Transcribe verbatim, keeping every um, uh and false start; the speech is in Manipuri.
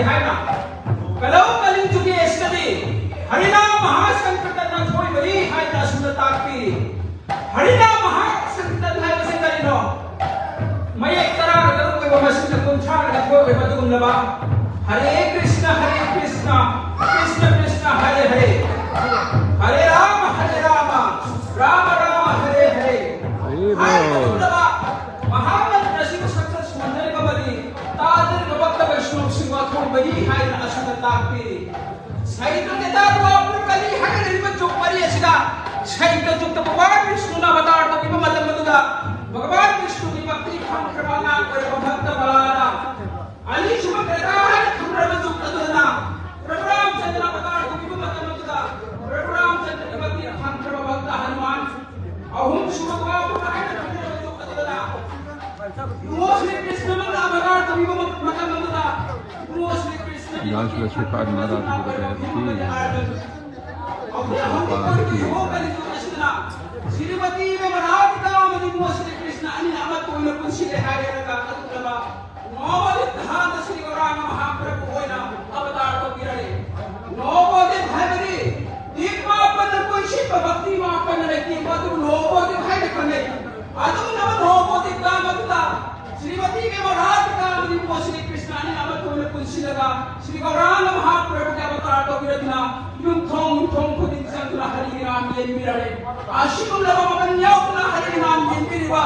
ꯍꯥꯏꯅ ꯀꯂꯧ ꯀꯂꯤꯡ ꯖꯨꯒꯦꯁꯅꯗꯤ ꯍꯔꯤꯅꯥꯝ ꯃꯍꯥꯁꯪꯀꯤꯔꯇꯟ ꯊꯣꯏꯕꯅꯤ ꯍꯥꯏꯅ ꯑꯁꯨꯝꯅ ꯇꯥꯛꯄꯤꯔꯤ꯫ ꯍꯔꯤꯅꯥꯝ ꯃꯍꯥꯁꯪꯀꯤꯔꯇꯟ ꯍꯥꯏꯕꯁꯤ ꯀꯔꯤꯅꯣ? ꯃꯌꯦꯛ ꯇꯔꯥꯒ ꯇꯔꯨꯛ ꯑꯣꯏꯕ, ꯃꯁꯤꯡꯅ ꯀꯨꯟꯊ꯭ꯔꯥꯒ ꯅꯤꯊꯣꯏ ꯑꯣꯏꯕ ꯑꯗꯨꯒꯨꯝꯂꯕ ꯍꯔꯦ ꯀ꯭ꯔꯤꯁꯅ ꯍꯔꯦ ꯀ꯭ꯔꯤꯁꯅ ꯀ꯭ꯔꯤꯁꯅ ꯀ꯭ꯔꯤꯁꯅ ꯍꯔꯦ ꯍꯔꯦ, ꯍꯔꯦ ꯔꯥꯃ ꯍꯔꯦ ꯔꯥꯃ ꯔꯥꯃ ꯔꯥꯃ ꯍꯔꯦ ꯍꯔꯦ ꯍꯥꯏꯔꯤꯕ ꯃꯍꯥꯃꯟꯇ꯭ꯔꯁꯤꯕꯨ ꯁꯛꯆ ꯁꯣꯟꯖꯔꯤꯕ ꯑꯃꯗꯤ ꯇꯥꯖꯔꯤꯕ ꯚꯛꯇ ꯕꯩꯁꯅꯣꯞꯁꯤꯡꯕꯨ ꯑꯊꯣꯏꯕꯅꯤ ꯍꯥꯏꯗꯅ ꯑꯁꯨꯝꯅ ꯇꯥꯛꯄꯤꯔꯤ꯫ ꯁꯩꯇ꯭ꯔ ꯇ꯭ꯔꯦꯇꯥ ꯗ꯭ꯋꯥꯄꯔ ꯀꯂꯤ ꯍꯥꯏꯅꯔꯤꯕ ꯖꯨꯒ ꯃꯔꯤ ꯑꯁꯤꯗ ꯁꯩꯇ꯭ꯔ ꯖꯨꯒꯇ ꯚꯒꯋꯥꯟ ꯕꯤꯁꯅꯨꯅ ꯑꯕꯇꯥꯔ ꯇꯧꯈꯤꯕ ꯃꯇꯝ ꯑꯗꯨꯗ ꯚꯒꯋꯥꯟ ꯕꯤꯁꯅꯨꯒꯤ ꯚꯛꯇꯤ ꯐꯪꯈ꯭ꯔꯕ ꯑꯉꯥꯡ ꯑꯣꯏꯔꯕ ꯚꯛꯇ ꯕꯂꯥꯅ ꯑꯅꯤꯁꯨꯕ ꯇ꯭ꯔꯦꯇꯥ ꯍꯥꯏꯅ ꯈꯪꯅꯔꯕ ꯖꯨꯒ ꯑꯗꯨꯗꯅ ꯄ꯭ꯔꯚꯨ ꯔꯥꯝꯆꯟꯗ꯭ꯔ ꯑꯕꯇꯥꯔ ꯇꯧꯈꯤꯕ ꯃꯇꯝ ꯑꯗꯨꯗ ꯄ꯭ꯔꯚꯨ ꯔꯥꯝꯆꯟꯗ꯭ꯔꯒꯤ ꯚꯛꯇꯤ ꯐꯪꯈ꯭ꯔꯕ ꯚꯛꯇ ꯍꯅꯨꯃꯥꯟ, ꯑꯍꯨꯝꯁꯨꯕ ꯗ꯭ꯋꯥꯄꯔ ꯍꯥꯏꯅ ꯈꯪꯅꯔꯕ ꯖꯨꯒ ꯑꯗꯨꯗꯅ ꯏꯕꯨꯡꯉꯣ ꯁ꯭ꯔꯤ ꯀ꯭ꯔꯤꯁꯅ ꯃꯪꯒꯂꯥ ꯕꯖꯥꯔ ꯇꯧꯕꯤꯕ ꯃꯇꯝ ꯑꯗꯨꯗ ꯏꯕꯨꯡꯉꯣ ꯁ꯭ꯔꯤ ꯀ꯭ꯔꯤꯁꯅꯒꯤ ꯌꯥꯁ ꯂꯁꯨ ꯀꯥꯟ ꯃꯥꯔꯥ ꯇꯨ ꯕꯇꯥꯌꯥ ꯊꯤ꯫ ꯍꯧꯖꯤꯛ ꯍꯧꯖꯤꯛ ꯑꯣꯏꯔꯤꯕ ꯏꯕꯨꯡꯉꯣ ꯀꯂꯤ ꯖꯨꯒ ꯑꯁꯤꯗꯅ ꯁ꯭ꯔꯤꯃꯇꯤ ꯏꯕꯦꯝꯃ ꯔꯥꯙꯤꯀꯥ ꯑꯃꯗꯤ ꯏꯕꯨꯡꯉꯣ ꯁ꯭ꯔꯤ ꯀ꯭ꯔꯤꯁꯅ ꯑꯅꯤꯅ ꯑꯃꯠꯇ ꯑꯣꯏꯅ ꯄꯨꯟꯁꯤꯜꯂꯦ ꯍꯥꯏꯔꯒ ꯑꯗꯨꯒꯨꯝꯂꯕ ꯅꯣꯕꯣꯗꯤꯞ ꯊꯥꯗ ꯁ꯭ꯔꯤ ꯒꯧꯔꯥꯡꯒ ꯃꯍꯥꯄ꯭ꯔꯚꯨ ꯑꯣꯏꯅ ꯑꯕꯇꯥꯔ ꯇꯧꯕꯤꯔꯛꯏ꯫ ꯅꯣꯕꯣꯗꯤꯞ ꯍꯥꯏꯕꯗꯤ ꯗꯤꯛ ꯃꯥꯄꯟꯅ ꯀꯣꯏꯁꯤꯟꯕ ꯚꯛꯇꯤ ꯃꯥꯄꯟꯅ ꯂꯩꯇꯦꯡꯕ ꯑꯗꯨꯕꯨ ꯅꯣꯕꯣꯗꯤꯞ ꯍꯥꯏꯅ ꯈꯪꯅꯩ꯫ ꯑꯗꯨꯒꯨꯝꯂꯕ ꯅꯣꯕꯣꯗꯤꯞ ꯗꯥꯝ ꯑꯗꯨꯗ ꯁ꯭ꯔꯤꯃꯇꯤ ꯏꯕꯦꯝꯃ ꯔꯥꯙꯤꯀꯥ ꯑꯃꯗꯤ ꯏꯕꯨꯡꯉꯣ ꯁ꯭ꯔꯤ ꯀ꯭ꯔꯤꯁꯅ ꯑꯅꯤ ꯑꯃꯠꯇ ꯑꯣꯏꯅ ꯄꯨꯟꯁꯤꯜꯂꯒ ꯁ꯭ꯔꯤ ꯒꯧꯔꯥꯡꯒ ꯃꯍꯥꯄ꯭ꯔꯚꯨꯒꯤ ꯑꯕꯇꯥꯔ ꯇꯧꯕꯤꯔꯗꯨꯅ ꯌꯨꯝꯊꯣꯡ ꯌꯨꯝꯊꯣꯡ ꯈꯨꯗꯤꯡ ꯆꯪꯗꯨꯅ ꯍꯔꯤ ꯔꯥꯝ ꯌꯦꯟꯕꯤꯔꯔꯦ꯫ ꯑꯁꯤꯒꯨꯝꯂꯕ ꯃꯃꯜ ꯌꯥꯎꯗꯅ ꯍꯔꯤ ꯔꯥꯝ ꯌꯦꯟꯕꯤꯔꯤꯕ